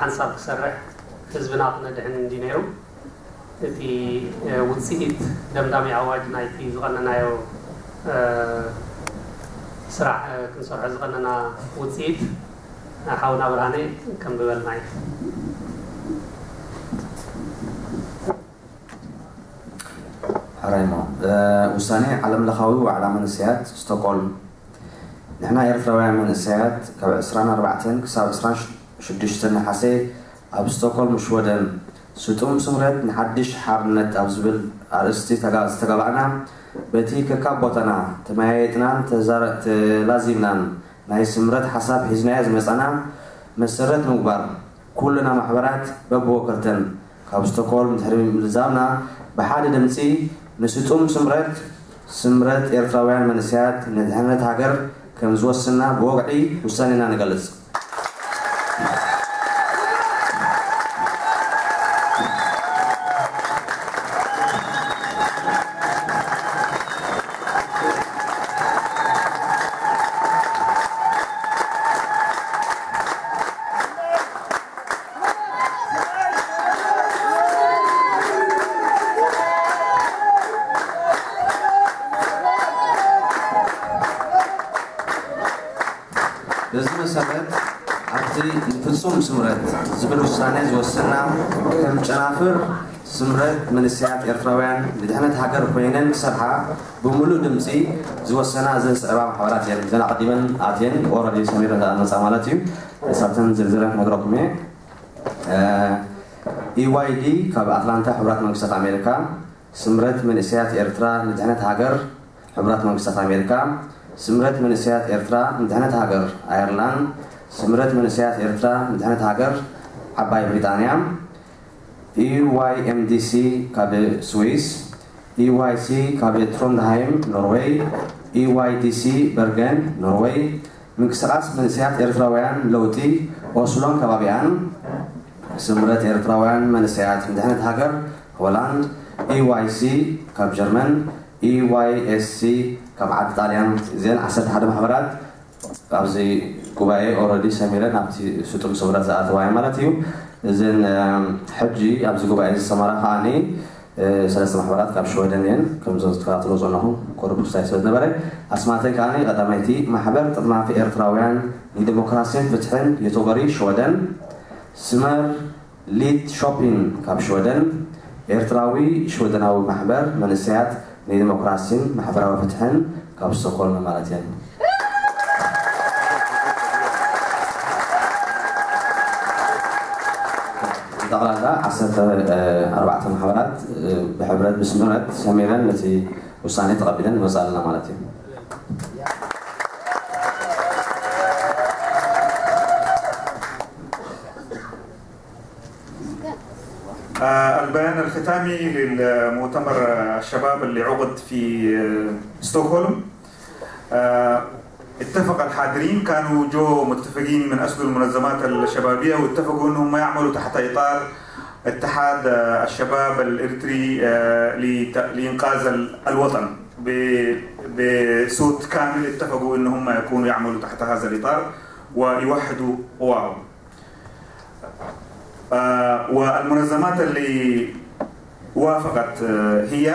ሓንሳብ ክሰርሕ ህዝብና ክነድሕን እንዲ ነይሩ። እቲ ውፅኢት ደምዳሚ ኣዋጅ ናይቲ ዝቐነናዮ ስራሕ ክንሰርሖ ዝቐነና ውፅኢት ሓውና ብርሃነ ከም ዝበልና እዩ። ሕራይሞ ውሳኔ ዓለም ለኻዊ ዋዕላ መንእሰያት ስቶኮልም። ንሕና ኤርትራውያን መንእሰያት ካብ ዕስራን ኣርባዕተን ክሳብ ዕስራን ሽዱሽተን ነሓሴ ኣብ ስቶኮልም ሽወደን ስጡም ስምረት ንሓድሽ ሓርነት ኣብ ዝብል ኣርእስቲ ዝተጋባእና በቲ ከካብ ቦታና ተመያየጥናን ተላዚብናን ናይ ስምረት ሓሳብ ሒዝናዮ ዝመጻና መሰረት ምግባር ኩልና ማሕበራት በብወከልተን ካብ ስቶኮልም ድሕሪ ምልዛብና ብሓደ ድምጺ ንስጡም ስምረት ስምረት ኤርትራውያን መንእሰያት ንድሕነት ሃገር ከም ዝወስና ብወግዒ ውሳኔና ንገልጽ። በዚ መሰረት ኣብቲ ንፍጹም ስምረት ዝብል ውሳኔ ዝወሰና ከም ጨናፍር ስምረት መንእሰያት ኤርትራውያን ንድሕነት ሃገር ኮይነን ክሰርሓ ብምሉእ ድምጺ ዝወሰና እዘን ዝስዕባ ማሕበራት እየን። እዘን ኣቐዲመን ኣትየን ኦረዲ ሰሚረ መጻ ማለት እዩ። ንሳተን ዝርዝረን ክነግረኩም እየ። ኢዋይዲ ካብ ኣትላንታ ሕቡራት መንግስታት ኣሜሪካ፣ ስምረት መንእሰያት ኤርትራ ንድሕነት ሃገር ሕቡራት መንግስታት ኣሜሪካ፣ ስምረት መንእሰያት ኤርትራ ንድሕነት ሃገር ኣየርላንድ፣ ስምረት መንእሰያት ኤርትራ ንድሕነት ሃገር ዓባይ ብሪጣንያ፣ ኢዋይኤምዲሲ ካብ ስዊስ፣ ኢዋይሲ ካብ ትሮንድሃይም ኖርወይ፣ ኢዋይዲሲ በርገን ኖርወይ፣ ምንቅስቃስ መንእሰያት ኤርትራውያን ለውጢ ኦስሎን ከባቢኣን፣ ስምረት ኤርትራውያን መንእሰያት ንድሕነት ሃገር ሆላንድ፣ ኢዋይሲ ካብ ጀርመን፣ ኢዋይኤስሲ ካብ ዓዲ ጣልያን። እዘን ዓሰርተ ሓደ ማሕበራት ኣብዚ ጉባኤ ኦረዲ ሰሚረን ኣብቲ ስጡም ስምረት ዝኣተዋ እየን ማለት እዩ። እዘን ሕጂ ኣብዚ ጉባኤ ዝሰማራ ከዓኒ ሰለስተ ማሕበራት ካብ ሽወደን እየን። ከምዞ ዝከታተሎ ዘለኹም ኮርፕ ክስታይ ስለ ዝነበረ ኣስማተይ ከዓኒ ቀዳመይቲ ማሕበር ጥርናፊ ኤርትራውያን ንዲሞክራሲን ፍትሕን ዮቶበሪ ሽወደን፣ ስመር ሊት ሾፒን ካብ ሽወደን፣ ኤርትራዊ ሽወደናዊ ማሕበር መንእሰያት ንዲሞክራሲን ማሕበራዊ ፍትሕን ካብ ስቶኮልም ማለት እየን። ጠቕላላ ዓሰርተ ኣርባዕተ ማሕበራት ብሕብረት ብስምረት ሰሚረን ነቲ ውሳኔ ተቐቢለን ንመጻ ኣለና ማለት እዩ። البيان الختامي للمؤتمر الشباب اللي عقد في ستوكهولم. اتفق الحاضرين، كانوا جو متفقين من أصل المنظمات الشبابية، واتفقوا أنهم ما يعملوا تحت إطار اتحاد الشباب الإريتري لإنقاذ الوطن. بصوت كامل اتفقوا أنهم ما يكونوا يعملوا تحت هذا الإطار ويوحدوا قواهم. والمنظمات اللي وافقت هي،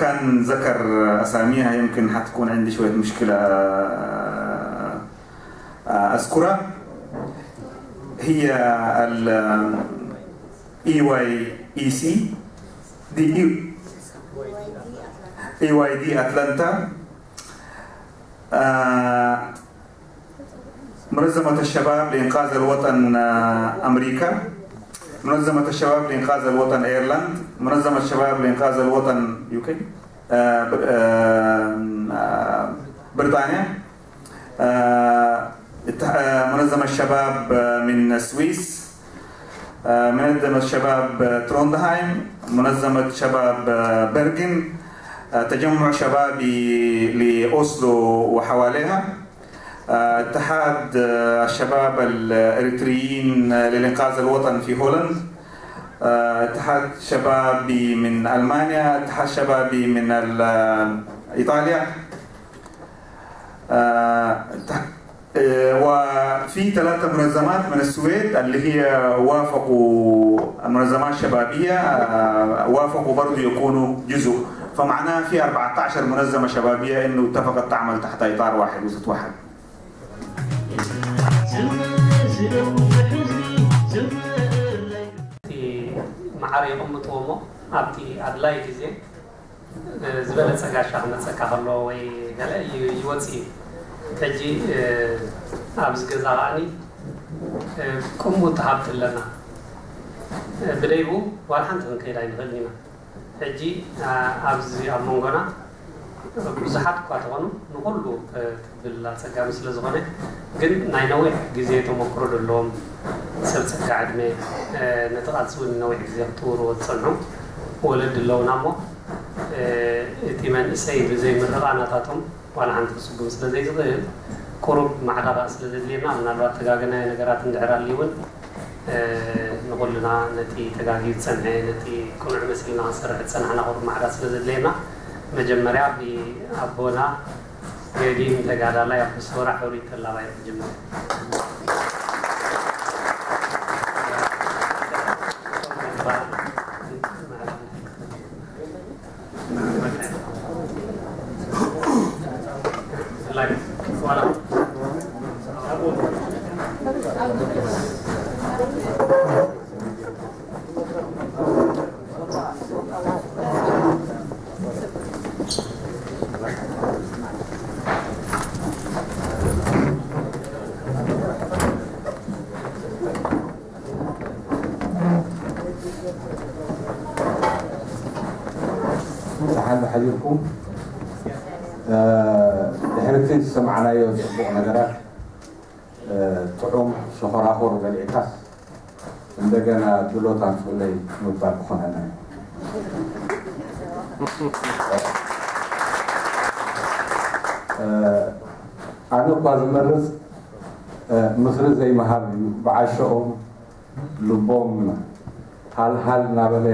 كان ذكر أساميها، يمكن حتكون عندي شوية مشكلة أذكرها. هي ال E Y E C، دي E Y D أتلانتا، منظمة الشباب لإنقاذ الوطن أمريكا، منظمة الشباب لإنقاذ الوطن أيرلند، منظمة الشباب لإنقاذ الوطن يوكي، بريطانيا، منظمة الشباب من السويس، منظمة شباب تروندهايم، منظمة شباب برغن، تجمع شبابي لأوسلو وحواليها، اتحاد الشباب الإريتريين للإنقاذ الوطني في هولند، اتحاد شبابي من ألمانيا، اتحاد شبابي من إيطاليا، وفي في ثلاثة منظمات من السويد اللي هي وافقوا، منظمات شبابية، آه، وافقوا برضو يكونوا جزء. فمعناها في أربعتاشر منظمة شبابية إنه اتفقت تعمل تحت إطار واحد وتتوحد. እቲ ማዕረ የቐምጥዎ እሞ ኣብቲ ኣድላይ ግዜ ዝበለፀ ጋሻ ክመፀካ ከሎ ወይ ገለ ይወፅእ እዩ። ሕጂ ኣብዚ ገዛ ከዓኒ ቅሙጥ ሃብቲ ኣለና። ብደይቡ ዋላ ሓንቲ ክንከይድ ኣይንኽእልን ኢና። ሕጂ ኣብዚ ኣብ መንጎና ብዙሓት እኳ ተኾኑ ንኹሉ ክብል ኣፀጋሚ ስለ ዝኾነ ግን ናይ ነዊሕ ግዜ ተመክሮ ዘለዎም ሰብ ፀጋ ዕድመ ነቲ ቃልሲ እውን ነዊሕ ግዜ ክትውርዎ ዝፀንሑ ወለዲ ኣለውና እሞ እቲ መንእሰይ ብዘይ ምርቓ ናታቶም ዋላ ሓንቲ ክስጉም ስለ ዘይዝኽእል ቁሩብ ማዕዳ ከዓ ስለ ዘድልየና ምናልባት ተጋገናዮ ነገራት እንድሕር ኣልዩ እውን ንኹልና ነቲ ተጋግዩ ዝፀንሐ ነቲ ቅኑዕ መሲልና ክንሰርሕ ዝፀናሕና ቁሩብ ማዕዳ ስለ ዘድልየና መጀመርያ ብኣቦና ገዲም ተጋዳላይ ኣቦ ሰውራ ሕሩይ ተላባይ ክጅምር። ደሓን ሓዲርኩም። ድሕሪ እቲ ዝሰማዕናዮ ፅቡቕ ነገራት ጥዑም ሸኾራኹር በሊዕካስ እንደገና ድሎት ኣምፅኡለይ ምባል ክኾነና እዩ። ኣነ እኳ ዝመርፅ ምኽሪ ዘይምሃብ እዩ። ብዓሸኦም ልቦም ሃልሃል እናበለ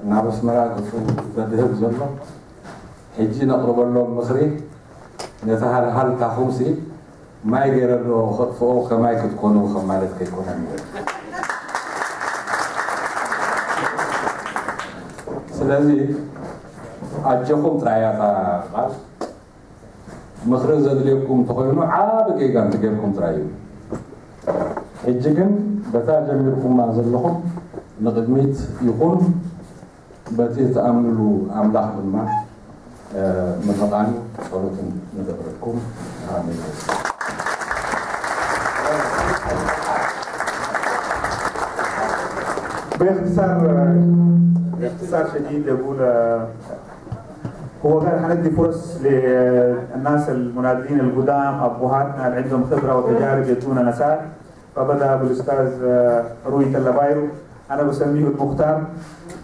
ናብ ኣስመራ ገፁ ዘድህብ ዘሎ ሕጂ ነቕርበሎም ምኽሪ ነቲ ሃልሃልታኹምሲ ማይ ገይረ ዶ ከጥፍኦ ከማይ ክትኮኑ ከም ማለት ከይኮነን እዩ። ስለዚ ኣጆኹም ጥራይ እያ እታ ቃል። ምኽሪ ዘድልየኩም እንተኾይኑ ዓቢ ጌጋ እንተጌርኩም ጥራይ እዩ። ሕጂ ግን በታ ጀሚርኩማ ዘለኹም ንቕድሚት ይኹን በቲ እትኣምንሉ ኣምላኽ ድማ ምርቓን ጸሎትን ንገብረልኩም። ኣሜን። باختصار باختصار شديد يقول هو قال حندي فرص للناس المناضلين القدام، ابهاتنا اللي عندهم خبره وتجارب يدونا نصائح. فبدأ بالأستاذ روي تلبايرو، أنا بسميه المختار.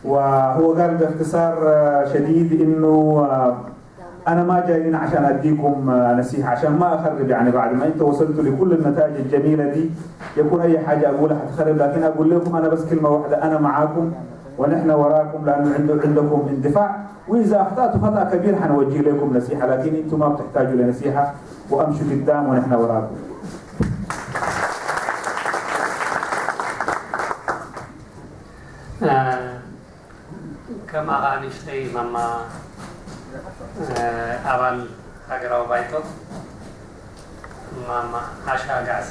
وهو قال باختصار شديد إنه أنا ما جاي هنا عشان أديكم نصيحة، عشان ما أخرب، يعني بعد ما أنت وصلتوا لكل النتائج الجميلة دي يكون أي حاجة أقولها حتخرب، لكن أقول لكم أنا بس كلمة واحدة، أنا معاكم ونحن وراكم، لأنه عنده عندكم اندفاع، وإذا أخطأت خطأ كبير حنوجه لكم نصيحة، لكن أنتم ما بتحتاجوا لنصيحة، وأمشوا قدام ونحن وراكم. ከም ኣቓ ንእሽተይ ማማ ኣባል ሃገራዊ ባይቶ ማማ ዓሻ ጋዕሳ።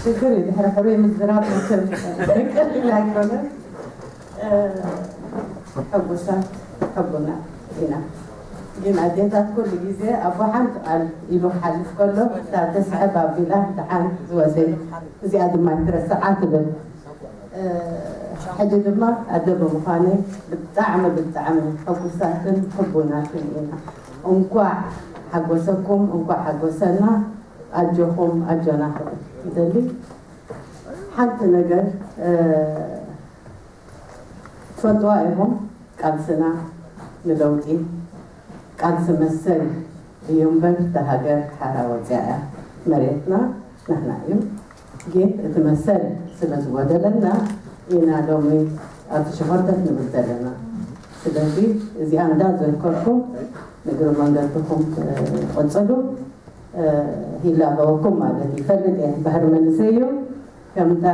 ሽግር እዩ። ድሕሪ ሕሩይ ምዝራብ መቸም ቀሊል ኣይኮነን። ሕጉሳት ሕቡናት ኢና። ግን ኣዴታት ኩሉ ግዜ ኣቦ ሓንቲ ቃል ኢሉ ክሓልፍ ከሎ እታ ተስዕብ ኣቢላ ደሓን ዝወሰይ እዚኣ ድማ ኣይትረስዓ ትብል። ሕጂ ድማ ኣደ ብምዃነይ ብጣዕሚ ብጣዕሚ ሕጉሳትን ሕቡናትን ኢና። እንኳዕ ሓጎሰኩም፣ እንኳዕ ሓጎሰና። ኣጆኹም ኣጆና ክብል ይደሊ። ሓንቲ ነገር ትፈልጥዋ ኢኹም፣ ቃልስና ንለውጢ ቃልሲ መሰል እዩ እምበር እታ ሃገር ሓራ ወፂኣ እያ። መሬትና ናህና እዩ። ግን እቲ መሰል ስለ ዝጎደለና ኢና ሎሚ ኣብቲ ሽኾርተት ንብል ዘለና። ስለዚ እዚኣ እንዳዘከርኩ ንእግሪ መንገድኩም ቀጽሉ። ይላበወኩም ማለት ይፈልጥ እየ። ባህሪ መንእሰይ እዩ። ከምታ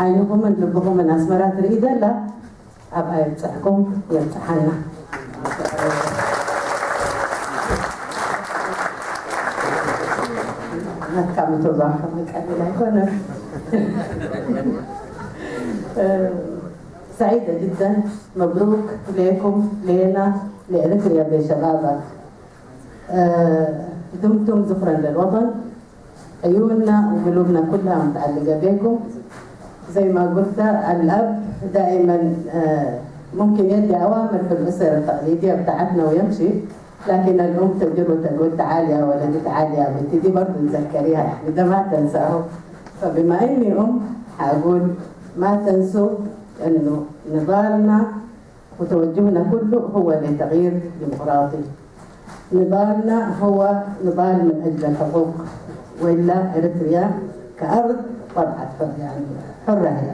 ዓይንኹምን ልብኹምን ኣስመራ ትርኢ ዘላ ኣብኣ የብፅሕኩም፣ የብፅሓና። ናትካ ምትብባዕ ቀሊል ኣይኮነን። سعيدة جدا. مبروك لكم، لنا، لإريتريا بشبابها. دمتم ذخرا للوطن. عيوننا وقلوبنا كلها متعلقة بكم. زي ما قلت، الأب دائما آه، ممكن يدي أوامر في الأسر التقليدية بتاعتنا ويمشي، لكن الأم تجر وتقول: "تعال يا ولدي، تعال يا بنتي". دي برضه نذكريها، يعني ده ما تنساه. فبما إني أم، حأقول ما تنسوا إنه نضالنا وتوجهنا كله هو لتغيير ديمقراطي. نضالنا هو نضال من أجل الحقوق، وإلا إريتريا كأرض وضعت حر، يعني حرة هي،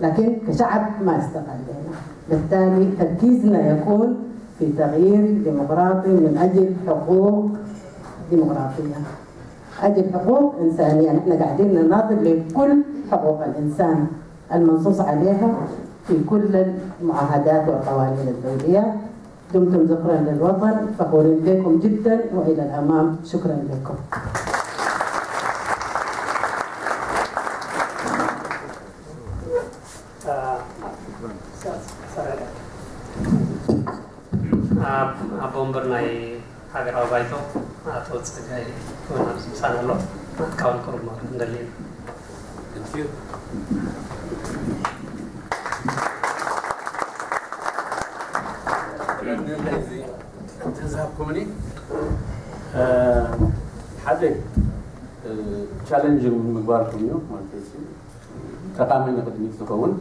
لكن كشعب ما استقلنا. بالتالي تركيزنا يكون في تغيير ديمقراطي من أجل حقوق ديمقراطية، أجل حقوق إنسانية. نحن قاعدين نناضل لكل حقوق الإنسان المنصوص عليها في كل المعاهدات والقوانين الدولية. دمتم ذخرا للوطن، فخورين بكم جدا، وإلى الأمام. شكرا لكم. ኣቦ ወንበር ናይ ሃገራዊ ባይቶ ኣቶ ጸጋይ እውን ኣብዚ ምሳና ኣሎ። ናትካ እውን ቁሩብ ማውራት ንደሊ ኢና። ተዝሃብኩምኒ ሓደ ቻለንጅ ምግባርኩም እዩ ማለት እዩ። ጠቃሚ ንቅድሚት ዝኸውን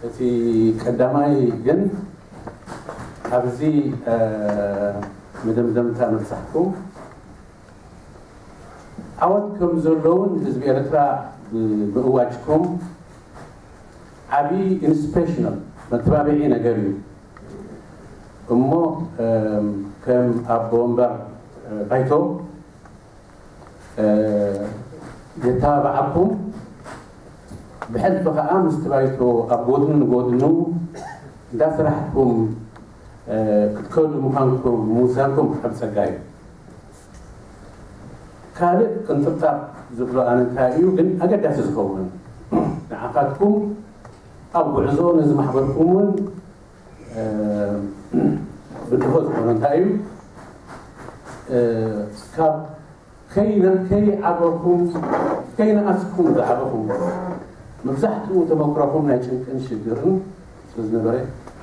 እቲ ቀዳማይ ግን ኣብዚ መደምደምታ ምብጻሕኩም ዓወት ከም ዘለውን ህዝቢ ኤርትራ ምእዋጅኩም ዓቢ ኢንስፒሬሽናል መተባብዒ ነገር እዩ። እሞ ከም ኣቦ ወንበር ባይቶ የተባብዓኩም ብሕልፊ ከዓ ምስቲ ባይቶ ኣብ ጎድኑ ንጎድኑ እንዳሰራሕኩም ክትከዱ ምዃንኩም ምውሳንኩም ዓብ ጸጋ እዩ። ካልእ ቅንጥብጣብ ዝብሎ ኣነ እንታይ እዩ ግን ኣገዳሲ ዝኸውን ንዓኻትኩም ኣብ ጉዕዞ ነዚ ማሕበርኩም እውን ብድሆ ዝኾነ እንታይ እዩ ካብ ከይዓበኹም ከይነኣስኩም ዝዓበኹም መብዛሕትኡ ተመክሮኹም ናይ ጭንቅን ሽግርን ስለዝነበረ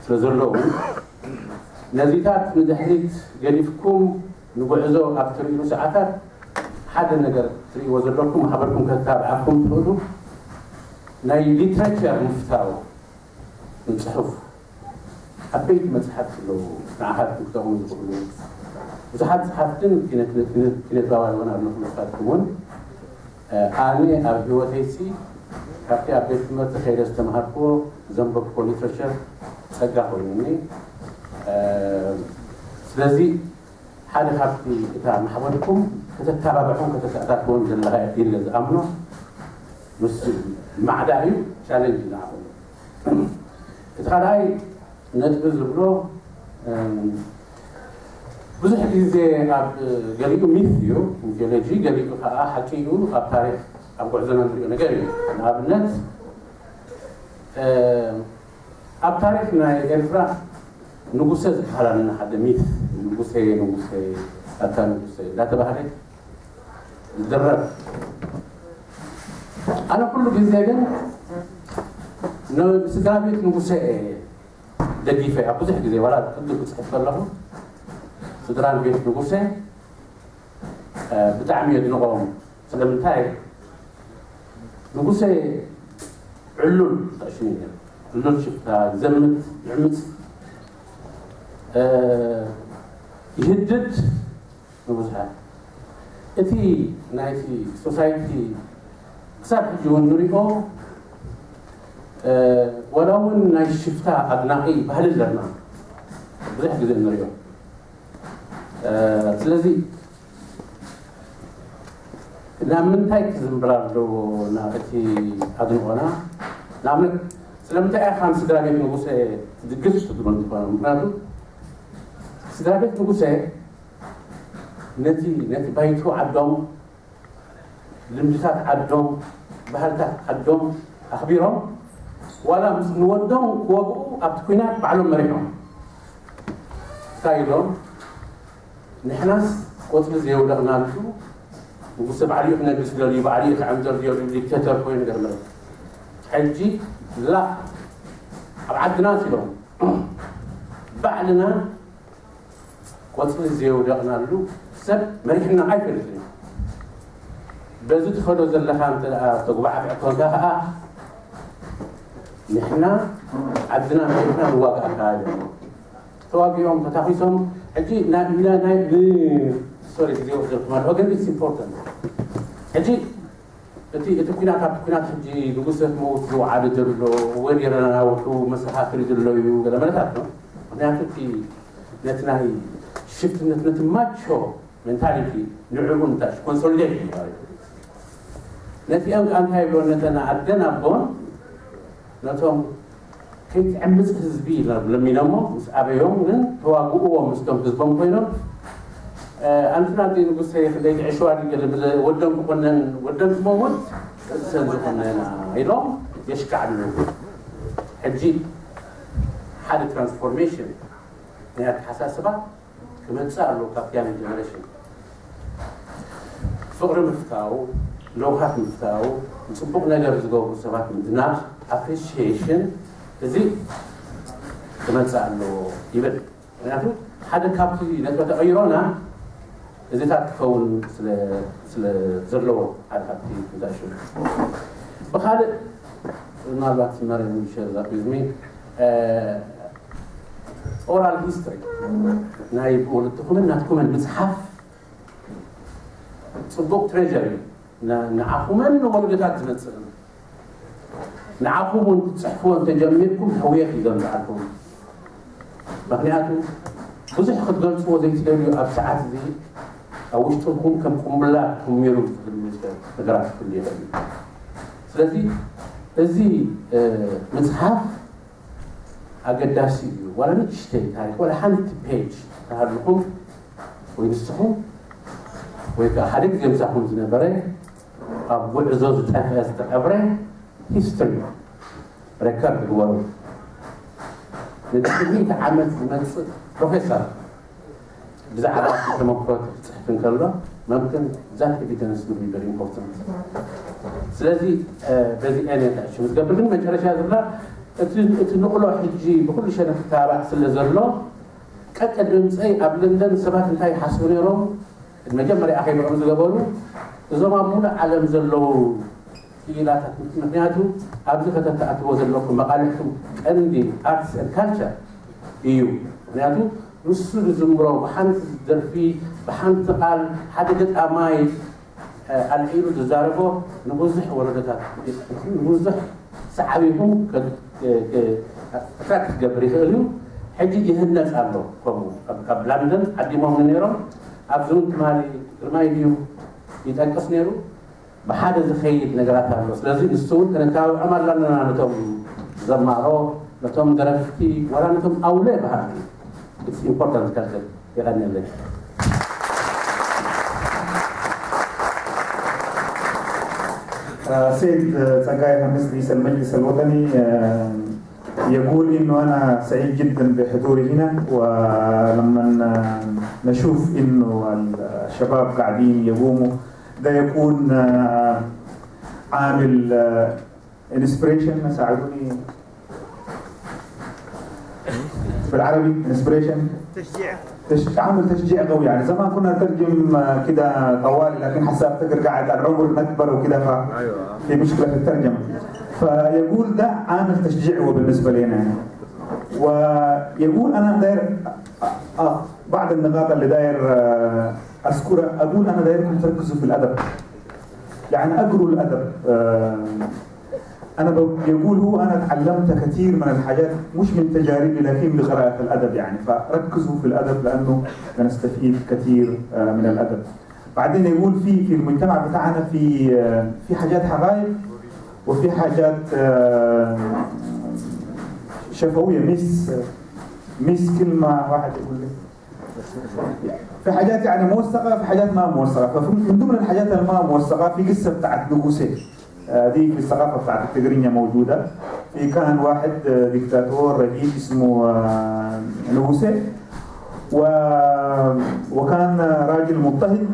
ስለዘለዉ ነዚታት ንድሕሪት ገዲፍኩም ንጉዕዞ ኣብ ትርእሉ ሰዓታት ሓደ ነገር ትርእይዎ ዘለኩም ማሕበርኩም ከተባብዓኩም ትኽእሉ ናይ ሊትሬቸር ምፍታው ንፅሑፍ ዓበይቲ መፅሓፍቲ ኣለዉ ንዓኻትኩም ክጠቕሙ ዝኽእሉ ብዙሓት ፀሓፍትን ኪነጥባውያን ኣለኹም ንስኻትኩም እውን ኣነ ኣብ ህይወተይሲ ካብቲ ኣብ ቤት ትምህርቲ ከይደ ዝተምሃርክዎ ዘንበብክዎ ሊትሬቸር ፀጋ ኮይኑኒ ስለዚ ሓደ ካብቲ እታ ማሕበርኩም ከተተባብዖም ከተተኣታትዎም ዘለኻ ኢለ ዝኣምኖ ምስ ማዕዳ እዩ ቻለንጅ ንዓኹም እቲ ካልኣይ ነጥቢ ዝብሎ ብዙሕ ግዜ ኣብ ገሊኡ ሚት እዩ ሚቶሎጂ ገሊኡ ከዓ ሓቂ እዩ ኣብ ታሪክ ኣብ ጉዕዞና ንሪኦ ነገር እዩ ንኣብነት ኣብ ታሪክ ናይ ኤርትራ ንጉሰ ዝበሃል ኣለና ሓደ ሚት ንጉሰ ንጉሰ ኣታ ንጉሰ እንዳተባህለ ዝድረፍ ኣነ ኩሉ ግዜ ግን ንስድራ ቤት ንጉሰ እየ ደጊፈ ኣብ ብዙሕ ግዜ ዋላ ቅድም ክፅሕፍ ከለኹ ስድራ ቤት ንጉሰ ብጣዕሚ የድንቖም ስለምንታይ ንጉሰ ዕሉል ጠዕሽኒ ነይሩ ዕሉል ሽፍታ ዘምት ይዕምፅ ይህድድ ንብዙሓት እቲ ናይቲ ሶሳይቲ ክሳብ ሕጂ እውን ንሪኦ። ዋላ እውን ናይ ሽፍታ ኣድናቒ ባህሊ ኣለና፣ ብዙሕ ግዜ ንሪኦ። ስለዚ ናብ ምንታይ ክዝምብራ ኣለዎ ናብ እቲ ኣድንቖና? ንኣብነት ስለምንታይ ኢኻ ንስድራ ቤት ንጉሰ ትድግፍ ትብሉ እንትኾኑ? ምክንያቱ ስድራ ቤት ንጉሰ ነቲ ነቲ ባይቶ ዓዶም፣ ልምድታት ዓዶም፣ ባህልታት ዓዶም ኣኽቢሮም፣ ዋላ ምስ ንወዶም ክወግኡ ኣብቲ ኩናት ባዕሎም መሪሖም እንታይ ኢሎም? ንሕናስ ቆፅሊ ዘየውደቕናሉ ንጉሰ ባዕሊኡ ክነግስ ደልዩ፣ ባዕሊኡ ክዕንዘር ደልዩ፣ ዲክተተር ኮይኑ ገርመ። ሕጂ ላ ኣብ ዓድና ኢሎም ባዕልና ቆፅሊ ዘየውደቕናሉ ሰብ መሪሕና ኣይፈልጥን እዩ። በዚ ትኸዶ ዘለኻ እንተ ተጉባዕቲ ዕኮንካ ከዓ ንሕና ዓድና መሪሕና ንዋጋእካ ተዋጊኦም ተታኺሶም። ሕጂ ሶሪ ግዜ ወስደልኩም ኣለኹ ግን ኢትስ ኢምፖርታንት። ሕጂ እቲ እቲ ኩናት ኣብቲ ኩናት ሕጂ ንጉሰ ክመውት ዝወዓለ ዘሎ ወዲረና ናውሑ መሰኻኽሪ ዘሎ እዩ ገለ መለታት ነው። ምክንያቱ እቲ ነቲ ናይ ሽፍትነት ነቲ ማቾ ሜንታሊቲ ንዕኡ እንታይ ኮንሶሊዴት እዩ ማለት እዩ። ነቲኦም ከዓ እንታይ ይብሎ ነተን ኣደን ኣቦን ነቶም ከይትዕምፅ ህዝቢ ለሚኖሞ ምስ ኣበዮም ግን ተዋግእዎ ምስቶም ህዝቦም ኮይኖም ኣንቲ ናብቲ ንጉሰ ክንደይ ትዕሽዋ ድዩ ገለ ወደን ክኮነን ወደን ክመውት ርእሰን ዝኮነና ኢሎም የሽካዕሉ። ሕጂ ሓደ ትራንስፎርሜሽን ናይ ኣተሓሳስባ ክመፅእ ኣለዎ ካብ ያን ጀነሬሽን። ፍቕሪ ምፍታው፣ ለውሃት ምፍታው፣ ንፅቡቕ ነገር ዝገብሩ ሰባት ምድናቕ፣ ኣፕሪሺዬሽን እዚ ክመፅእ ኣለዎ ይብል። ምክንያቱ ሓደ ካብቲ ነጥበ ተቐይሮና እዚታት ክኸውን ስለ ዘለዎ ሓደ ካብቲ እንታይ ሽሙ ብኻልእ ምናልባት መረን ሸር ዛት ዊዝ ሚ ኦራል ሂስትሪ ናይ ወለድኹምን ናትኩምን ምፅሓፍ ፅቡቕ ትሬር እዩ። ንዓኹምን ንወለዶታት ዝመፅእ ንዓኹም እውን ክትፅሕፍዎ እንተጀሚርኩም ሕውየት እዩ ዘምፅኣልኩም። ምክንያቱ ብዙሕ ክትገልፅዎ ዘይትደልዩ ኣብ ሰዓት እዚ ኣብ ውሽጥኩም ከም ቁምብላ ክሚሩ ዝብል ነገራት ክፍል ይኽእል እዩ። ስለዚ እዚ ምፅሓፍ ኣገዳሲ እዩ። ዋላ ንእሽተይ ታሪክ ዋላ ሓንቲ ፔጅ ተሃልኹም ወይ ንስኹም ወይ ከዓ ሓደ ግዜ ምሳኹም ዝነበረ ኣብ ጉዕዞ ዝጠፍአ ዝተቐብረ ሂስትሪ ሬከርድ ግበሩ። ንድሕሪ ሚእቲ ዓመት ዝመፅእ ፕሮፌሰር ብዛዕባ ተመክሮ ክፅሕፍ እንከሎ መምክን ዛት ኤቪደንስ ብል ቨሪ ኢምፖርታንት። ስለዚ በዚ ዓይነት ኣሽሙ ዝገብር ግን መጨረሻ ዝብላ እቲ ንቕሎ ሕጂ ብኩሉ ሸነክ ክተባባዕ ስለ ዘሎ ቀቀ ድምፀይ ኣብ ለንደን ሰባት እንታይ ይሓስቡ ነይሮም መጀመርያ ኣኼብኦም ዝገበሩ እዞም ኣብ ሙሉእ ዓለም ዘለዉ ክኢላታት ምክንያቱ ኣብዚ ከተተኣትዎ ዘለኩም መቃልሕኩም ቀንዲ ኣርትስ ን ካልቸር እዩ። ምክንያቱ ንሱ ዝዝምሮ ብሓንቲ ደርፊ ብሓንቲ ቃል ሓደ ገጣማይ ኣልዒሉ ዝዛረቦ ንብዙሕ ወለዶታት ንብዙሕ ሰዓቢኹም ኣትራክት ክገብር ይኽእል እዩ። ሕጂ ይህነፅ ኣሎ። ከምኡ ካብ ላንደን ዓዲሞም ነይሮም ኣብዚ እውን ትማሊ ግርማይ ድዩ ይጠቅስ ነይሩ። ብሓደ ዝኸይድ ነገራት ኣሎ። ስለዚ ንሱ እውን ከነተባብዖም ኣለና ነቶም ዘማሮ ነቶም ደረፍቲ ዋላ ነቶም ኣውለ በሃልቲ ኢትስ ኢምፖርታንት ካልቸር። የቐንየለይ። سيد ጸጋይ ሐምስ رئيس المجلس الوطني يقول إنه أنا سعيد جدا بحضوري هنا، ولما نشوف إنه الشباب قاعدين يقوموا، ده يكون عامل inspiration، ساعدوني بالعربي، inspiration. تشجيع. تش... عامل تشجيع قوي. يعني زمان كنا نترجم كده طوالي، لكن حسا افتكر قاعد العمر نكبر وكده، ف في مشكله في الترجمه. فيقول ده عامل تشجيع هو بالنسبه لنا يعني. ويقول انا داير بعض النقاط اللي داير اذكرها، اقول انا دايركم تركزوا في الادب. يعني أجروا الأدب. آه، أنا ب- يقول هو أنا تعلمت كثير من الحاجات، مش من تجاربي، لكن بقراءة الأدب، يعني، فركزوا في الأدب لأنه بنستفيد كثير، آه، من الأدب. بعدين يقول في في المجتمع بتاعنا في، آه، في حاجات حقائق، وفي حاجات، آه، شفوية، ميس ميس كلمة واحد يقول لي. في حاجات يعني موثقة، في حاجات ما موثقة. فمن ضمن الحاجات الما موثقة في قصة بتاعت نقوسي. آه، دي في الثقافة بتاعت التقرينيا موجودة. في كان واحد، آه، ديكتاتور رهيب اسمه، آه، نقوسي. و... وكان راجل مضطهد،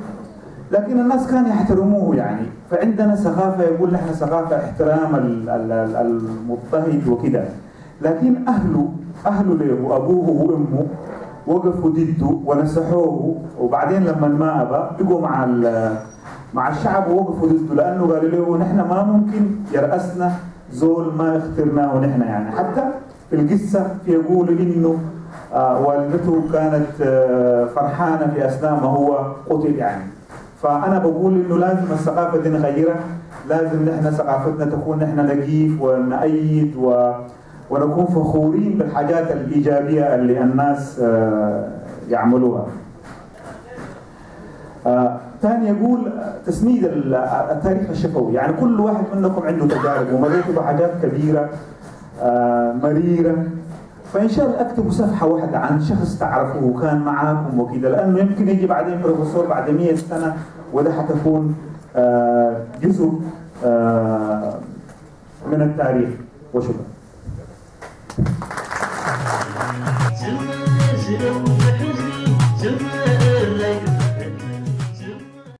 لكن الناس كان يحترموه يعني. فعندنا ثقافة، يقول نحن ثقافة احترام ال- ال- ال- المضطهد وكده. لكن أهله، أهله له، أبوه وأمه وقفوا ضده ونصحوه، وبعدين لما ما أبى بقوا مع ال- مع الشعب ووقفوا ضده، لأنه قالوا له: "نحن ما ممكن يرأسنا زول ما اخترناه نحن." يعني حتى في القصة يقول إنه، آه، والدته كانت، آه، فرحانة في أثناء ما هو قتل يعني. فأنا بقول إنه لازم الثقافة دي نغيرها، لازم نحن ثقافتنا تكون نحن نقيف ونأيد و... ونكون فخورين بالحاجات الإيجابية اللي الناس، آه، يعملوها. آه، تاني يقول، آه، تسنيد ال- آه، التاريخ الشفوي. يعني كل واحد منكم عنده تجارب ومريتوا بحاجات كبيرة، آه، مريرة. فإن شاء الله اكتبوا صفحة واحدة عن شخص تعرفوه كان معاكم وكده، لأنه يمكن يجي بعدين بروفيسور بعد مية سنة، وده حتكون، آه، جزء، آه، من التاريخ. وشكرا.